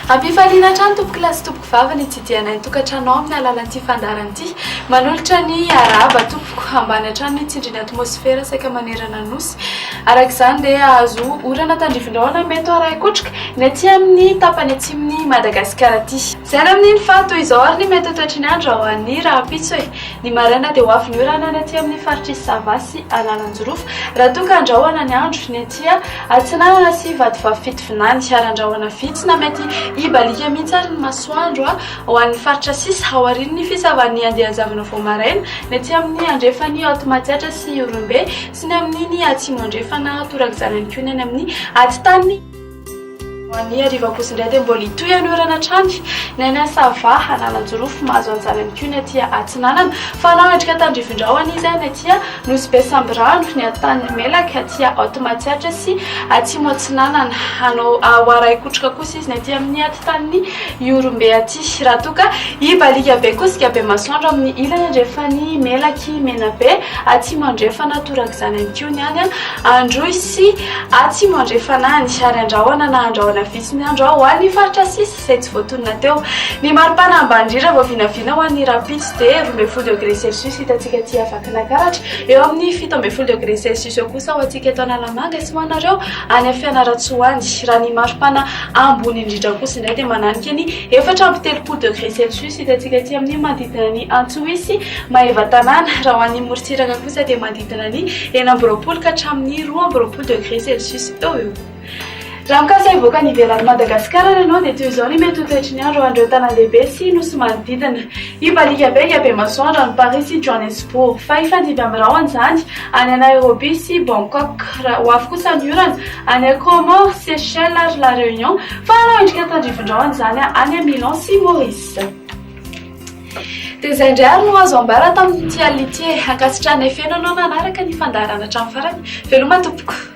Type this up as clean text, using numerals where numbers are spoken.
Ampifaliana hatrany tompoko lahy sy tompoko vavy ny hitsidihanay ny tokantranonao amin'ny alalan'ity fandaharana ity. Manolotra ny arahaba tompoko, ambany hatrany ny tsindrin'ny atmosfera saika manerana ny Nosy. Araka izany dia hahazo orana tandrifindrahona mety ho arahin-kotroka ny aty amin'ny tapany atsimon'i Madagasikara aty. Izay ny amin'iny fa toy izao ary ny mety ho toetry ny andro ho an'ny rahampitso e. Ny maraina dia ho avy ny orana ny aty amin'ny faritr'i Sava sy Analanjirofo, raha toa ka andrahona ny andro, ny aty Atsinanana sy Vatovavy Fitovinany, ary andrahona vitsy na mety hibaliaka mihitsy ary ny masoandro ho an'ny faritra sisa aorian'ny fisavan'ny andian-javona vao maraina, ny aty amin'ny andrefan'i Haute Matsiatra sy Ihorombe sy ny amin'iny atsimo andrefana torak'izany ihany koa ny any amin'ny atitany. Ny hariva kosa indray dia mbola hitohy ny orana hatrany ny any Sava, Analanjirofo, mahazo an'izany ihany koa ny aty Atsinanana. Fa hanao endrika tandrifindrahona izy ny aty Nosy Be Sambirano, ny Antanimelaky, aty Haute Matsiatra sy Atsimo Atsinanana. Hanao ho arahin-kotroka kosa izy ny aty amin'ny atitanin'i Ihorombe aty. Raha toa ka hibaliaka be kosa be masoandro amin'ny ilany andrefan'i Melaky, Menabe, Atsimo Andrefana, torak'izany ihany koa ny any Androy sy Atsimo Andrefana any, ary andrahona na andrahona vitsy ny andro ho an'ny faritra sisa izay tsy voatonona teo. Ny maripana ambany indrindra vao vinavina ho an'ny rahampitso dia 12 degré celsius hitantsika aty Vakinankaratra, eo amin'ny 17 degré celsius eo kosa ho antsika eto Analamanga sy ho anareo any Fianarantsoa any. Raha ny maripana ambony indrindra kosa indray dia mananika ny 34 degré celsius hitantsika aty amin'ny manodidina ny Antsohihy sy Maevatanàna. Raha ho an'ny morontsiraka kosa dia manodidina ny 26 ka hatramin'ny 22 degré celsius eo ho eo. Raha mikasa hivoaka any ivelan'i Madagasikara ary ianao dia toy izao ny mety ho toetry ny andro ho an'ireo tanàn-dehibe sy nosy manodidina. Hibaliaka be ka be masoandro any Paris sy Johannesburg, fa hifandimby amin'ny rahona izany any Nairobi sy Bangkok. Raha ho avy kosa ny orana any Comores, Seychelles ary La Réunion, fa hanao endrika tandrifindrahona izany any Milan sy Maurice. Dia izay indray ary no azo ambara tamin'ity alina ity e. Ankasitrahanay feno ianao nanaraka ny fandaharana hatramin'ny farany. Veloma tompoko.